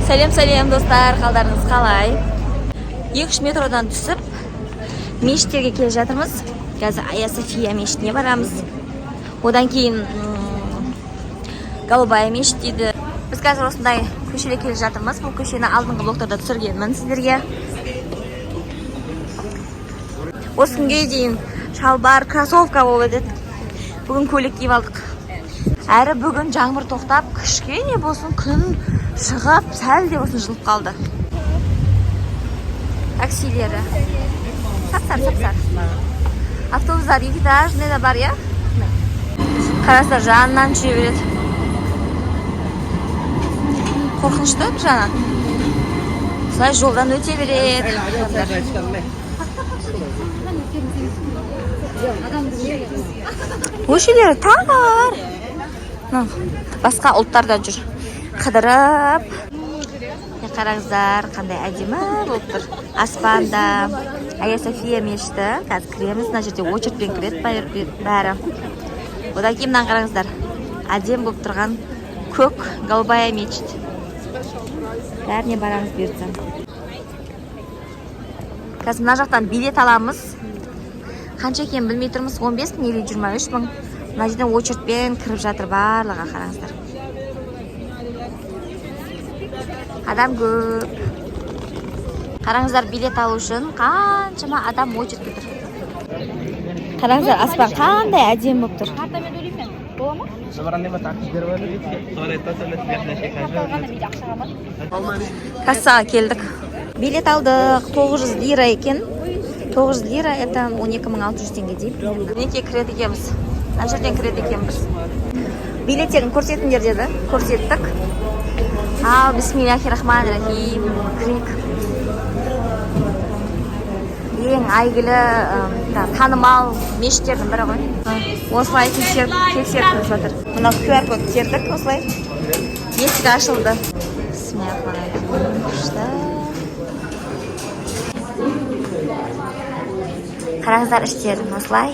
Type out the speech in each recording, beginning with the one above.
Сәлем, сәлем, достар, қалдарыңыз қалай? 2-3 метродан түсіп, мешіттерге келе жатырмыз. Қазір Ая София мешітіне барамыз. Одан кейін Голубая мешіт дейді. Біз қазір осындай көшеде келе жатырмыз. Бұл көшені алдыңғы блогтарда түсіргенмін сіздерге. Осы күнге дейін шалбар, кроссовка болып еді. Бүгін көйлек киіп алдық. Әрі бүгін жаңбыр тоқтап, кішкене болсын күн шығып, сәл де болсын жылып қалды. Таксилері. Сап-сары, сап-сары. Автобустар екі этажный да бар, иә? Қараса, жанынан жүре береді. Қорқынышты бір жағынан. Осылай жолдан өте береді адамдар. Көшелері тар. Мынау басқа ұлттар да жүр. Қыдырып. Міне, қараңыздар, қандай әдемі болып тұр. Аспанда Ая София мешіті. Қазір кіреміз, мына жерде очередьпен кіреді бәрі. Одан кейін мынаны қараңыздар. Әдемі болып тұрған көк голубая мечеть. Бәріне барамыз бұйыртса. Қазір мына жақтан билет аламыз. Қанша екенін білмей тұрмыз. 15 мың или 23 мың. Мына жерден очередьпен кіріп жатыр барлығы, қараңыздар. Адам көп. Қараңыздар, билет алу үшін қаншама адам очередьке тұр. Қараңыздар, аспан қандай әдемі болып тұр. Картамен төлеймін мен. Бола ма? Кассаға келдік. Билет алдық. 900 лира екен. 900 лира это 12 600 теңге деймін. Мінекей, кіреді екенбіз. Мына жерден кіреді екенбіз. Билеттерін көрсетіңдер деді. Көрсеттік. Ал, бисмиллахи рахмани рахим. Кірейік. Ең әйгілі, танымал мешіттердің бірі ғой. Осылай тексеріп кіріп жатыр. Мына QR код тердік осылай. Есік ашылды. Бисмиллахи рахмани рахим. Күшті. Қараңыздар іштерін осылай.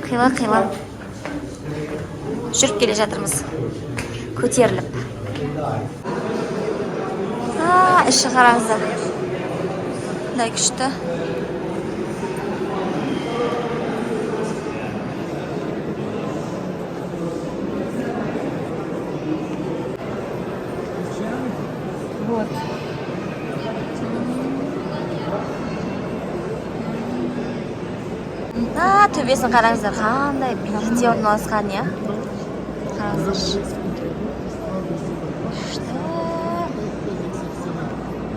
Қилы-қилы. Жүріп келе жатырмыз. Көтеріліп. Іші қараңыздар. Мындай күшті. Вот. Төбесін қараңыздар, қандай биікте орналасқан, иә? Қараңыздаршы. Күшті.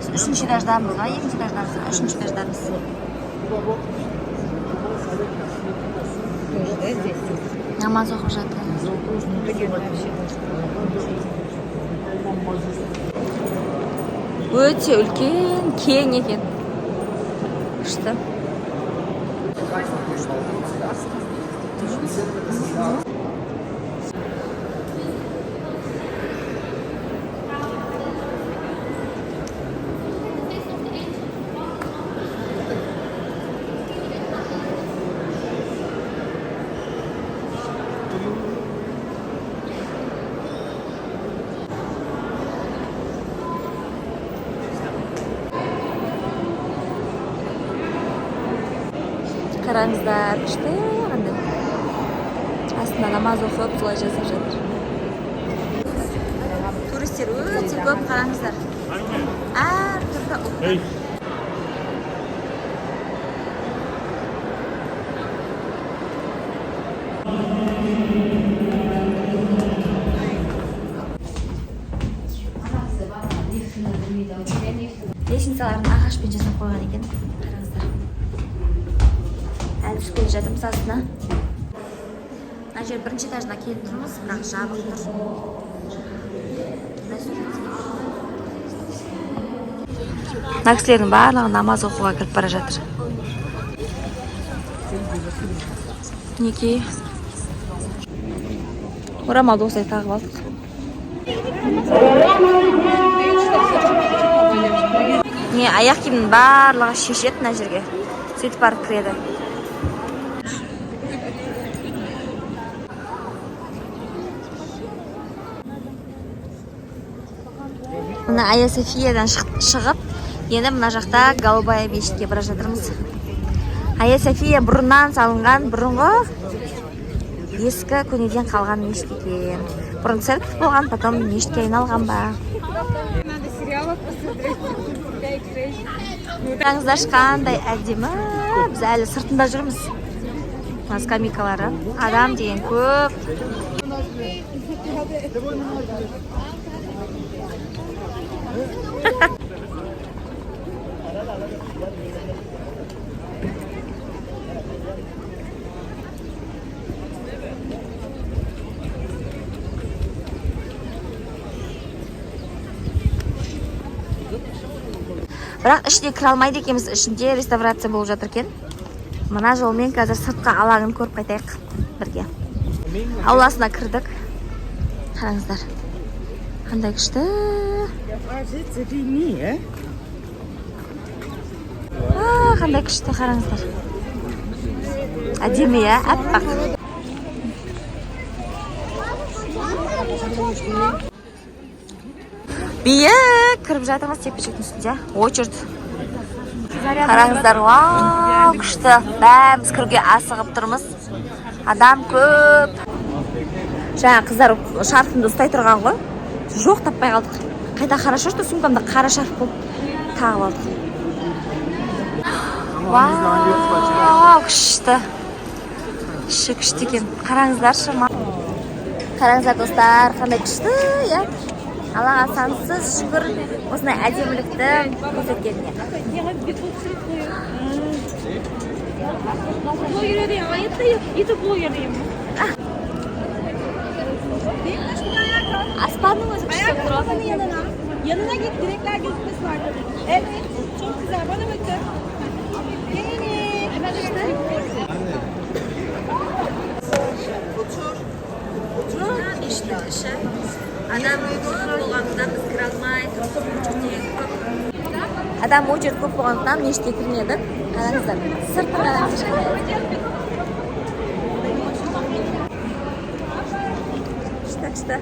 Біз үшінші этаждамыз ба? Екінші этаждамыз ба? Үшінші этаждамыз. Намаз оқып жатыр. Өте үлкен, кең екен. Күшті. Қараңыздар, күшті қандай. Астында намаз оқып, солай жасап жатыр. Туристер өте көп, қараңыздар. Әртүрлі ұлттар. Лестницаларын ағашпен жасап қойған екен. Қараңыздар. Әлі түсіп келе жатырмыз астына. Мына жер бірінші этажына келіп тұрмыз, бірақ жабық тұр. Мына кісілердің барлығы намаз оқуға кіріп бара жатыр. Мінекей. Орамалды осылай тағып алдық. Не, аяқ киімнің барлығы шешеді мына жерге. Сөйтіп барып кіреді. Мына Айя Софиядан шығып, енді мына жақта Голубая мешітке бара жатырмыз. Айя София бұрыннан салынған, бұрынғы ескі көнеден қалған мешіт екен. Бұрын церковь болған, потом мешітке айналған ба. Надо сериалов посмотреть. 5-6. Қараңыздаршы, қандай әдемі. Біз әлі сыртында жүрміз. Мына скамейкалары. Адам деген көп. Бірақ ішіне кіре алмайды екенбіз, ішінде реставрация болып жатыр екен. Мына жолмен қазір сыртқы алаңын көріп қайтайық бірге. Ауласына кірдік. Қараңыздар, қандай күшті. Waar zitten die niet, hè? А, қандай күшті, қараңыздар. Әдемі, иә, аппақ. Биік кіріп жатырмыз тепешектің үстінде. Очередь. Қараңыздар, вау, күшті. Бәріміз кіруге асығып тұрмыз. Адам көп. Жаңа қыздар шарфымды ұстай тұрған ғой. Жоқ, таппай қалдық. Қайта хорошо, что сумкамда қара шарф болып тағып алдық. Вау, күшті. Іші күшті екен. Қараңыздаршы. Қараңыздар, достар, қандай күшті, иә. Аллаға сансыз шүкір осындай әдемілікті көрсеткеніне. Блогер değil ama YouTube blogger değil. Аспанның өзі күшті болып тұр ғой. Ayakkabının yanına. Yanına git, direkler gözükmesin arkada. Evet, çok güzel. Bana bakın. Gelin. Мешіттің іші. Адам көп болғандықтан біз кіре алмай тұрмыз. Очередь көп. Адам очередь көп болғандықтан мешітке кірмедік. Қараңыздар, сыртын қараңыздар. Күшті, күшті.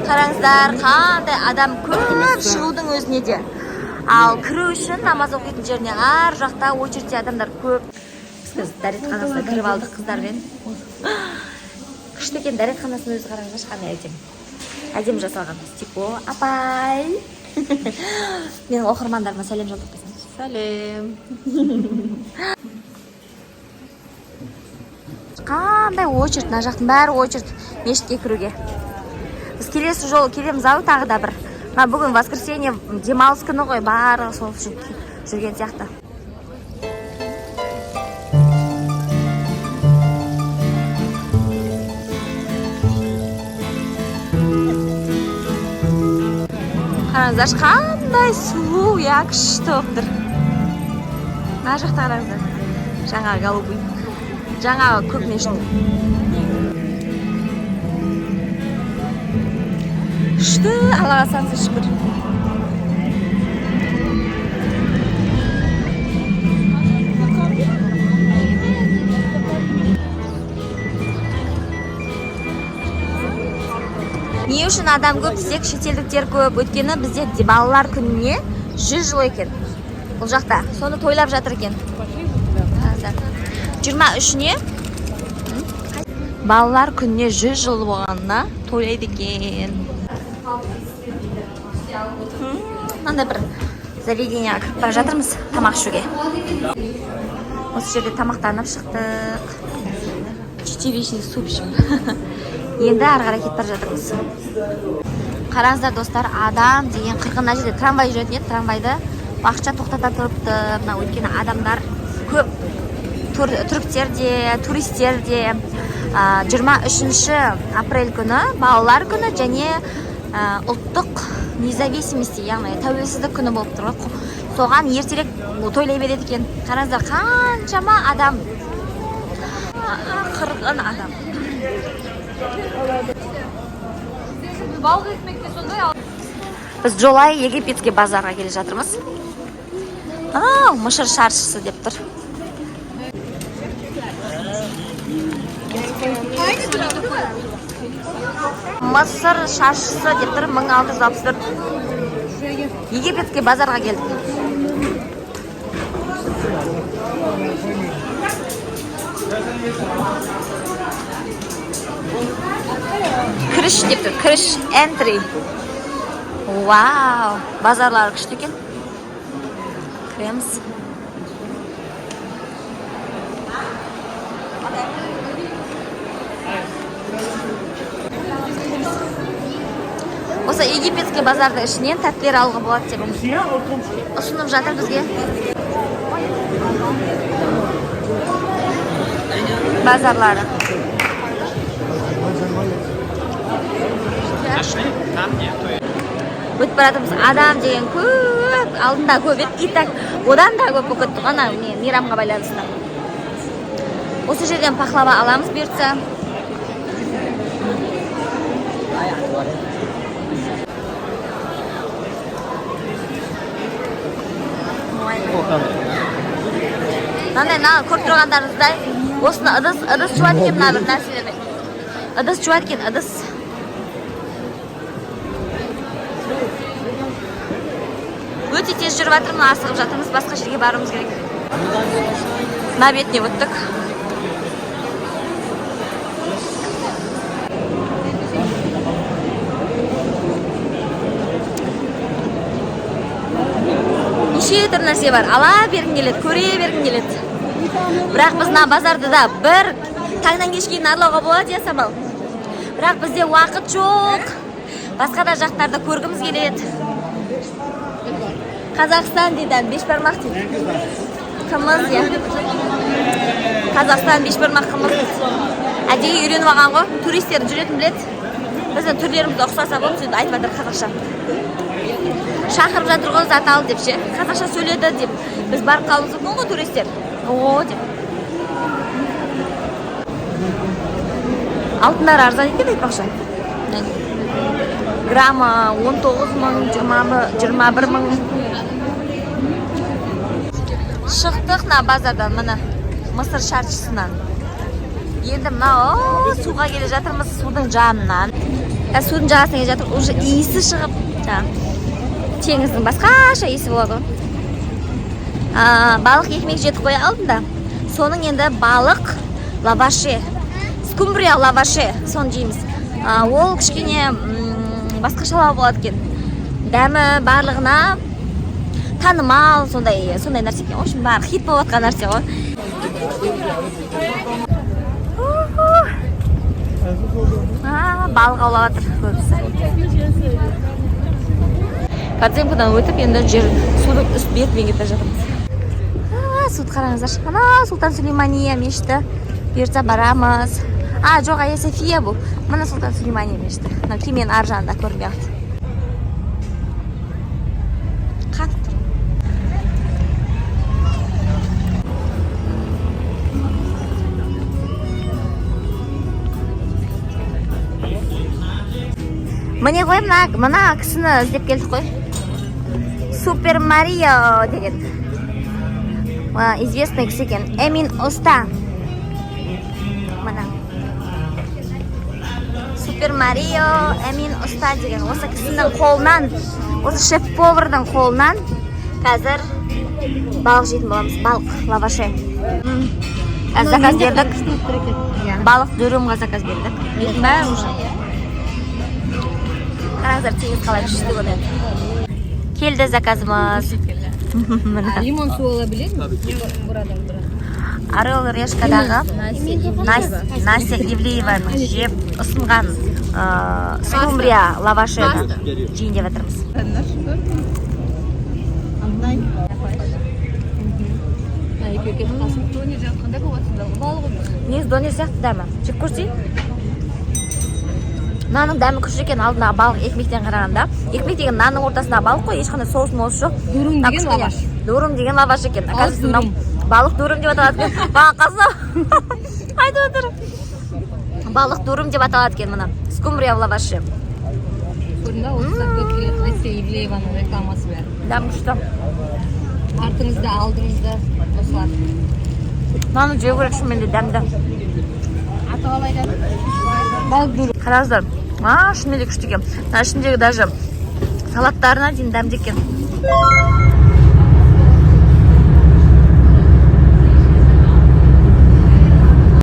Қараңыздар, қандай адам көп шығудың өзіне де. Ал кіру үшін намаз оқитын жеріне ар жақта очередьте адамдар көп. Біз қазір дәретханасына кіріп алдық қыздармен. Күшті екен дәретханасының өзі, қараңыздаршы, қандай әдемі. Әдемі жасалған. Стекло. Апай. Менің оқырмандарыма сәлем жолдап қойсаңызшы. Сәлем. Қандай очередь, мына жақтың бәрі очередь мешітке кіруге. Біз келесі жолы келеміз ау тағы да бір. Мына бүгін воскресенье, демалыс күні ғой, барлығы сол үшін жүрген сияқты. Қараңыздаршы, қандай сұлу, иә, күшті болып тұр. Мына жақта қараңыздар. Жаңа голубый. Жаңа көк мешіт. Күшті, Аллаға сансыз шүкір. Не үшін адам көп десек, шетелдіктер көп. Өйткені бізде балалар күніне 100 жыл екен. Бұл жақта соны тойлап жатыр екен. 23-іне балалар күніне 100 жыл болғанына тойлайды екен. Мынандай бір заведениеға кіріп бара жатырмыз тамақ ішуге. Осы жерде тамақтанып шықтық. Чечевичный суп ішіп. Енді ары қарай кетіп бара жатырмыз. Қараңыздар, достар, адам деген қырқын. Мына жерде трамвай жүретін еді, трамвайды уақытша тоқтата тұрыпты. Мына өйткені адамдар көп. Түріктер де, туристер де. 23 апрель күні балалар күні және ұлттық независимости, яғни тәуелсіздік күні болып тұр ғой. Соған ертерек тойлай береді екен. Қараңыздар, қаншама адам. Қырғын адам. Балық ekmekte sonday Біз жолай египетский базарға келе жатырмыз. Анау Мысыр шаршысы деп тұр. Aynı durum değil mi? Мысыр шаршысы деп тұр, 1664. Египетке базарға келдік. Кіріш деп тұр, кіріш, entry. Вау, базарлары күшті екен. Кіреміз. Осы египетский базардың ішінен тәттілер алуға болады деп ұсынып жатыр бізге. Базарлары. Нашли? Там нет. Өтіп бара жатырмыз, адам деген көп, алдында көп еді, и так одан да көп болып кетті ғой ана не, мейрамға байланысты. Осы жерден пахлава аламыз бұйыртса. Мынандай, мына көріп тұрғандарыңыздай, осыны ыдыс жуады екен, мына бір нәрселермен ыдыс жуады екен, ыдыс. Өте тез жүріп жатырмын, асығып жатырмыз, басқа жерге баруымыз керек. Мына бетіне өттік. Неше түрлі нәрсе бар, ала бергің келеді, көре бергің келеді. Бірақ біз мына базарды да бір таңнан кешке дейін аралауға болады, иә, Самал? Бірақ бізде уақыт жоқ. Басқа да жақтарды көргіміз келеді. Қазақстан дейді, бешбармақ дейді. Қымыз, иә. Қазақстан бешбармақ, қымыз. Әдейі үйреніп алған ғой, туристер жүретін біледі. Біздің түрлеріміз ұқсаса болып сөйтіп айтып жатыр қазақша. Шақырып жатыр ғой, зат ал деп ше. Қазақша сөйледі деп. Біз барып қалуымыз мүмкін ғой, туристер. О деп. Алтындары арзан екен айтпақшы. Граммы 19 мың, 21 мың. Шықтық мына базардан, міне, Мысыр шаршысынан. Енді мына суға келе жатырмыз, судың жанынан. Судың жағасына келе жатыр, уже иісі шығып, жаңағы теңіздің басқаша иісі болады ғой. Балық екмек жедік қой алдында. Соның енді балық лаваше, скумбрия лаваше, соны жейміз. Ол кішкене басқашалау болады екен. Дәмі барлығына танымал, сондай нәрсе екен. В общем, бәрі хит болып жатқан нәрсе ғой. Уху. Балық аулап жатыр көбісі. Подземкадан өтіп, енді жер судың үст бетімен кетіп жатырмыз. Суды қараңыздаршы. Ана Сұлтан Сүлеймания мешіті. Бұйыртса барамыз. Жоқ, Айя София бұл. Мына Сұлтан Сүлеймания мешіті. Мына кеменің ар жағында көрінбей қалды. Қатып тұр. Міне ғой, мына кісіні іздеп келдік қой. Супер Марио деген. Известный кісі екен. Эмин Оста. Мына. Супер Марио Эмин Оста деген. Осы кісінің қолынан, осы шеф-повардың қолынан қазір балық жейтін боламыз. Балық лаваше. Қазір заказ бердік. Балық дөрімға заказ бердік. Еттің бәрі уже. Қараңыздар, теңіз қалай күшті көрінеді. Келді заказымыз. Міне. Лимон суы алabilir miyim? Buradan, buradan. Орел Решкадағы Настя Ивлееваның жеп ұсынған скумбрия лавашені жейін деп жатырмыз. Екеуі кетіп қалсын. Донер жатқанда болады сонда. Балық ғой. Негізі донер сияқты дәмі. Жеп көрсей. Нанның дәмі күшті екен алдындағы балық екмектен қарағанда. Екмек деген нанның ортасындағы балық қой, ешқандай соус моус жоқ. Дурум Мына деген кішкене лаваш. Дурум деген лаваш екен. Балық Оказывается, мынау дурум. балық дурум деп аталады екен. Маған қасына айтып отыр. Балық дурум деп аталады екен мына. Скумбрия в лаваше. Көрдің ба, 30 сағат өтіп келеді. Настя Ивлееваның рекламасы бәрі. Дәмі күшті. Артыңызда, алдыңызда осылар. Мынаны жеу керек, шынымен де дәмді. Аты қалай? Балық. Қараңыздар, а, шынымен де күшті екен. Мына ішіндегі даже салаттарына дейін дәмді екен.